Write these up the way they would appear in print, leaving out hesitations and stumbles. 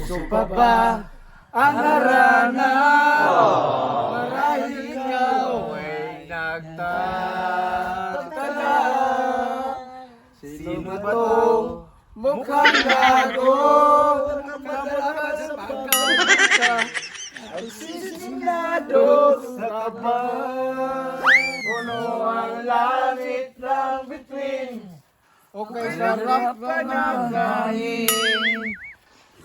Puso pa ba ang harana? Marahil ikaw ay nagtataka. Sino ba to? Mukhang gago. Kamukha sa pagkabata. Ang sisinado sa kaba. Puno ang langit ng bituin. Okay, sarap ka ng kain.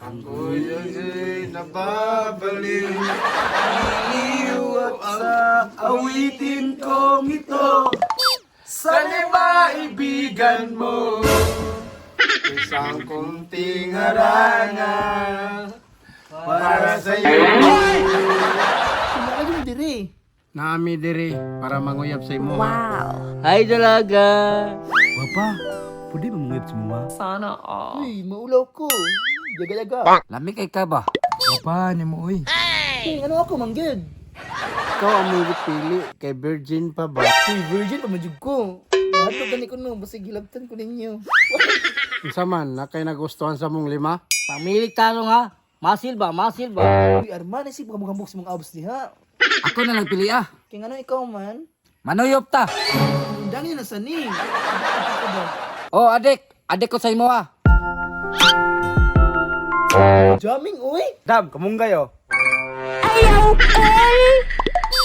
Ako'y ay nababaliw. Iliw at sa awitin kong ito. Sa lima ibigan mo. Isang kunting harana para sa iyo. Ano dire? Nami diri para manguyab sa imo. Wow. Hi, dalaga! Papa, pwede ba manguyab sa mga? Sana all. Uy, maulaw ko. Yaga-yaga. Lami kay ka ba? Papa, ni mo uy. Hey, ano ako, manggid? Ikaw ang may pili kay virgin pa ba? Uy, virgin pa majud ko. Mahadlok gani ko no, basig gilabtan ko ninyo. Unsa man na kay nagustuhan sa mong lima? Pamilig talong ha. Masil ba? Masil ba? Uy, Arman, isip ka magambok sa mga abos diha. Ako na lang pili ah. Kaya ano ikaw man? Manuyop ta. Undangin na sa ni. Oh, adik. Adik ko sa imo ah. Jamming, uy! Dam, kamunggay oh.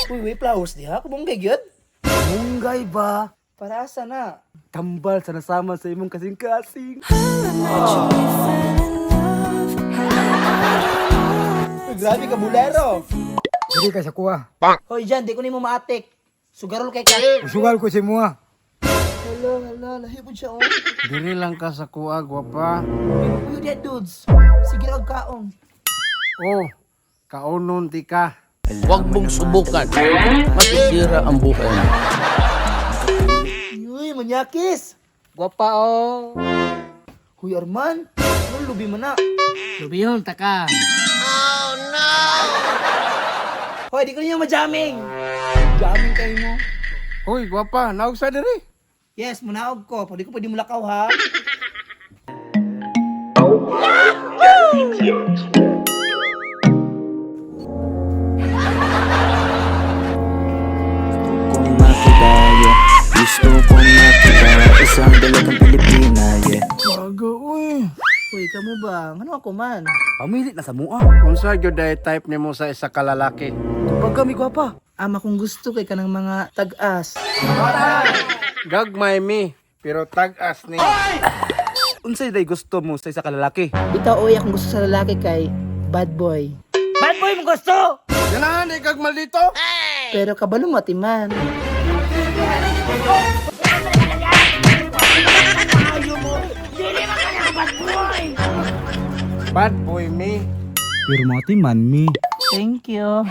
Uy, may flowers diha. Kubunggay gyud. Kamunggay ba? Para asa na? Tambal sa nasama sa imong kasing-kasing. Uy, grabe ka bulero. Dili ka sa kuha. Hoy, Jan, di ko nimo maatik. Sugarol kay ka. Usugal ko sa imuha. Hello, hello, lahi po siya, oh. Diri lang ka sa kuha, gwapa. Uy, uy, diha, dudes. Sige ra og kaon. Oh, kaunon ti ka. Huwag mong subukan. Masisira ang buhay mo. Uy, manyakis. Gwapa oh. Huy, Arman. Anong lubi man na? Lubihon ta ka. Hoy, di ko ninyo majamming. Jamming kayo mo. Hoy, gwapa, naog sa diri. Yes, munaog ko. Pwede ko pwede mulakaw, ha? Kong makita, yeah. Gusto kong makita isang dalagang Pilipina, yeah. Bago, uy. Uy, kamo ba? Ano ako man? Pamilit na sa mua. Unsa gyud ay type nimo sa isa ka lalaki? Tubag mi gwapa. Ama kung gusto kay kanang mga tag-as. Gagmay mi, pero tag-as ni. Unsay day gusto mo sa isa ka lalaki? Bitaw, oy, akong gusto sa lalaki kay bad boy. Bad boy mo gusto! Ganahan di kag maldito. Pero kabalo mo, timan. Bad boy mi. Pero mati man mi. Thank you.